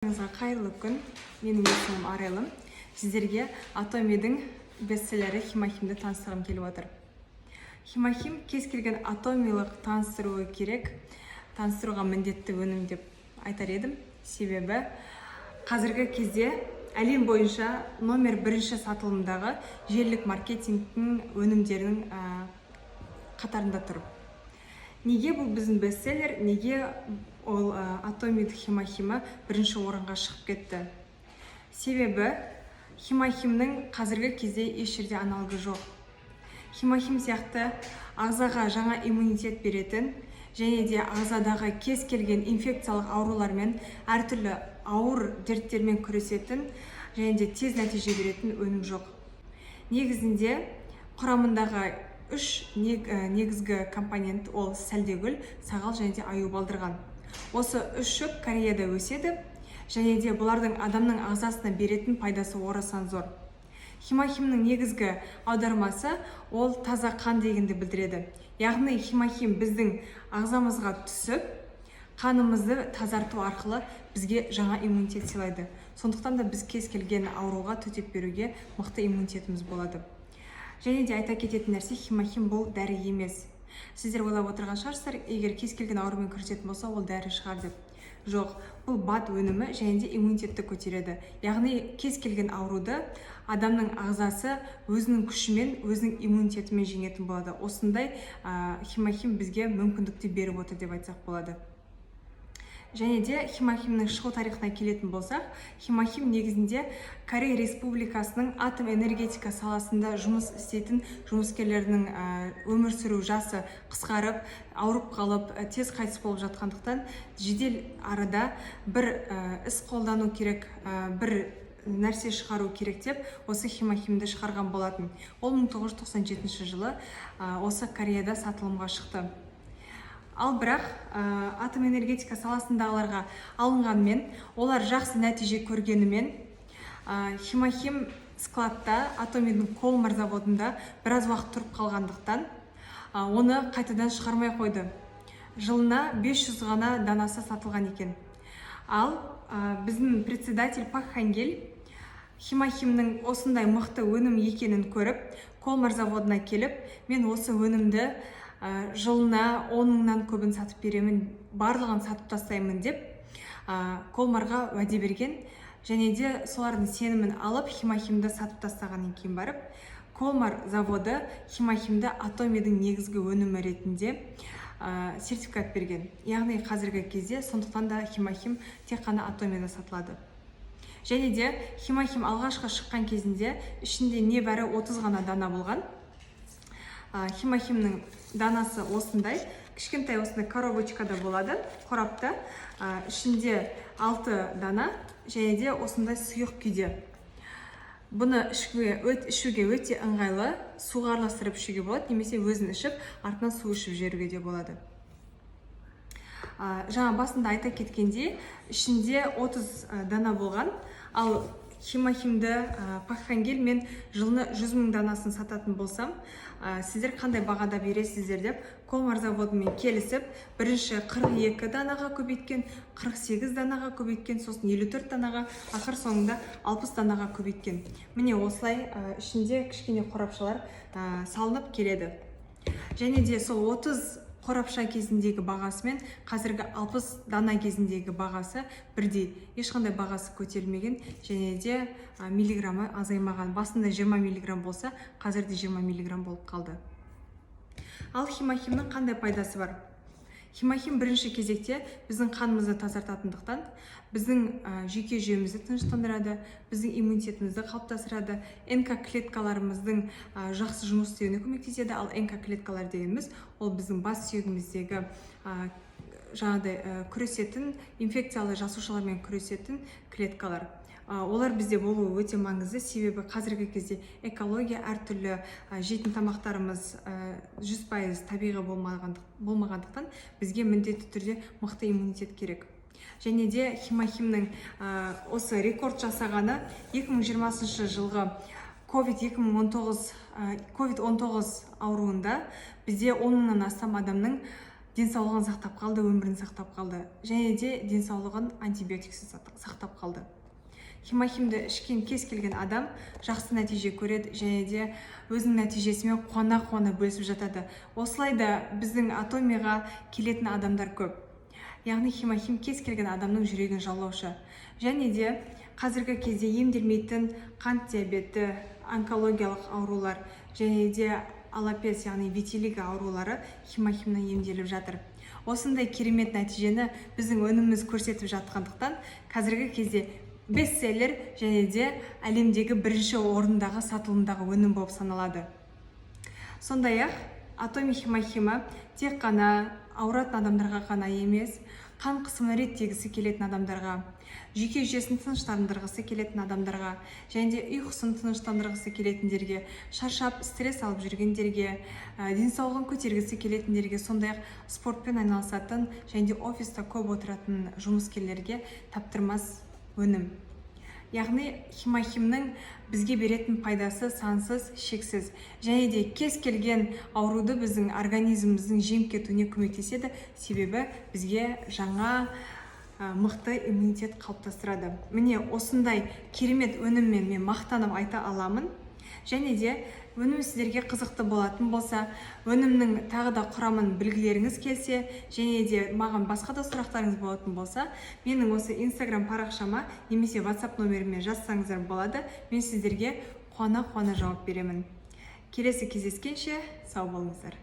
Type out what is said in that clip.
Баршаңызға қайырлы күн! Менің есімім Арайлым. Сіздерге Атомидің бестселлері Химахимді таныстырғым келіп отыр. Химахим кез келген атомилық таныстыруы керек, таныстыруға міндетті өнім деп айтар едім. Себебі қазіргі кезде әлем бойынша номер бірінші сатылымдағы желілік маркетингтің өнімдерінің қатарында тұр. Неге бұл біздің бестселлер, неге ол Атомид Химахимі бірінші орынға шығып кетті? Себебі Химахимнің қазіргі кезде еш жерде аналогы жоқ. Химахим сияқты ағзаға жаңа иммунитет беретін және де ағзадағы кез келген инфекциялық аурулармен, әртүрлі ауыр дерттермен күресетін және де тез нәтиже беретін өнім жоқ. Негізінде құрамындағы үш негізгі компонент ол сәлдегүл, сағал және де аю балдырған. Осы үш шөп Кореяда өседі және де бұлардың адамның ағзасына беретін пайдасы орасан зор. Химахимнің негізгі аудармасы ол таза қан дегенді білдіреді. Яғни Химахим біздің ағзамызға түсіп, қанымызды тазарту арқылы бізге жаңа иммунитет сыйлайды. Сондықтан да біз кез келген ауруға төтеп беруге мықты иммунитетіміз болады. Және де айта кететін нәрсе, Химахим бұл дәрі емес. Сіздер ойлап отырған шығарсыздар, егер кез келген аурумен күресетін болса, ол дәрі шығар деп. Жоқ, бұл БАД өнімі және де иммунитетті көтереді. Яғни кез келген ауруды адамның ағзасы өзінің күшімен, өзінің иммунитетімен жеңетін болады. Осындай Химахим бізге мүмкіндікті беріп отыр деп айтсақ болады. Және де Химахимнің шығу тарихына келетін болсақ, Химахим негізінде Корея Республикасының атом энергетика саласында жұмыс істейтін жұмыскерлердің өмір сүру жасы қысқарып, ауырып қалып, тез қайтыс болып жатқандықтан, жедел арада бір іс қолдану керек, бір нәрсе шығару керек деп осы Химахимді шығарған болатын. Ол 1997 жылы осы Кореяда сатылымға шықты. Ал бірақ атом энергетика саласындағыларға алынғанмен, олар жақсы нәтиже көргенімен, Химахим складта, Атомидің Колмар заводында біраз уақыт тұрып қалғандықтан, оны қайтадан шығармай қойды. Жылына 500 ғана данасы сатылған екен. Ал біздің председатель Пак Хангель Химахимнің осындай мықты өнім екенін көріп, Колмар заводына келіп, «Мен осы өнімді жылына 10 мыңнан көбін сатып беремін, барлығын сатып тастаймын» деп Колмарға уәде берген. Және де солардың сенімін алып, Химахимді сатып тастағаннан кейін барып Колмар заводы Химахимді Атомидің негізгі өнімі ретінде сертификат берген. Яғни қазіргі кезде сондықтан да Химахим тек қана Атомида сатылады. Және де Химахим алғашқы шыққан кезінде ішінде небәрі 30 ғана дана болған. Химахимнің данасы осындай кішкентай, осындай коробочкада болады, қорапта. Ішінде 6 дана және де осындай сұйық күйде. Бұны ішуге өте ыңғайлы, суға араластырып ішуге болады немесе өзін ішіп, артынан су ішіп жіберуге де болады. Жаңа басында айта кеткендей, ішінде 30 дана болған. Ал Химахимді Пак Хангель «Мен жылына 100 мың данасын сататын болсам, сіздер қандай бағада бересіздер?» деп Колмар заводымен келісіп, бірінші 42 данаға көбейткен, 48 данаға көбейткен, сосын 54 данаға, ақыр соңында 60 данаға көбейткен. Міне, осылай ішінде кішкене қорапшалар салынып келеді. Және де сол 30 қорапша кезіндегі бағасы мен қазіргі 60 дана кезіндегі бағасы бірдей, ешқандай бағасы көтерілмеген және де миллиграммы азаймаған. Басында 20 миллиграмм болса, қазір де 20 миллиграмм болып қалды. Ал Химахимнің қандай пайдасы бар? Химахим бірінші кезекте біздің қанымызды тазартатындықтан, біздің жүйке жүйемізді тыныштандырады, біздің иммунитетімізді қалыптастырады, НК клеткаларымыздың жақсы жұмыс істеуіне көмектеседі. Ал НК клеткалар дегеніміз ол біздің бас сүйегіміздегі жаңағыдай күресетін, инфекциялы жасушалармен күресетін клеткалар. Олар бізде болуы өте маңызды, себебі қазіргі кезде экология әртүрлі, жейтін тамақтарымыз 100% табиғи болмағандықтан, бізге міндетті түрде мықты иммунитет керек. Және де Химахимнің осы рекорд жасағаны 2020 жылғы ковид 2019, ковид 19 ауруында бізде 10 мыңнан астам адамның Денсаулығын сақтап қалды, өмірін сақтап қалды және де денсаулығын антибиотиксіз сақтап қалды. Хемохимді ішкен кез келген адам жақсы нәтиже көреді және де өзінің нәтижесімен қуана қуана бөлісіп жатады. Осылай да біздің Атомиға келетін адамдар көп. Яғни Хемохим кез келген адамның жүрегін жаулаушы. Және де қазіргі кезде емделмейтін қант диабеті, онкологиялық аурулар және де алопец, яғни витилиго аурулары Хемохимнан емделіп жатыр. Осындай керемет нәтижені біздің өніміміз көрсетіп жатқандықтан, қазіргі кезде бестселлер және де әлемдегі бірінші орындағы сатылымдағы өнім болып саналады. Сондай ақ Атоми Хемохимі тек қана ауыратын адамдарға ғана емес, қан қысымын реттегісі келетін адамдарға, жүйке жүйесін тыныштандырғысы келетін адамдарға және де ұйқысын тыныштандырғысы келетіндерге, шаршап, стресс алып жүргендерге, денсаулығын көтергісі келетіндерге, сондай ақ спортпен айналысатын және де офиста көп отыратын жұмыскерлерге таптырмас өнім. Яғни Хемохимнің бізге беретін пайдасы сансыз, шексіз және де кез келген ауруды біздің организміміздің жеңіп кетуіне көмектеседі, себебі бізге жаңа мықты иммунитет қалыптастырады. Міне, осындай керемет өніммен мен мақтанып айта аламын. Және де өнім сіздерге қызықты болатын болса, өнімнің тағы да құрамын білгілеріңіз келсе және де маған басқа да сұрақтарыңыз болатын болса, менің осы Инстаграм парақшама немесе WhatsApp номеріме жазсаңыздар болады. Мен сіздерге қуана қуана жауап беремін. Келесі кездескенше сау болыңыздар!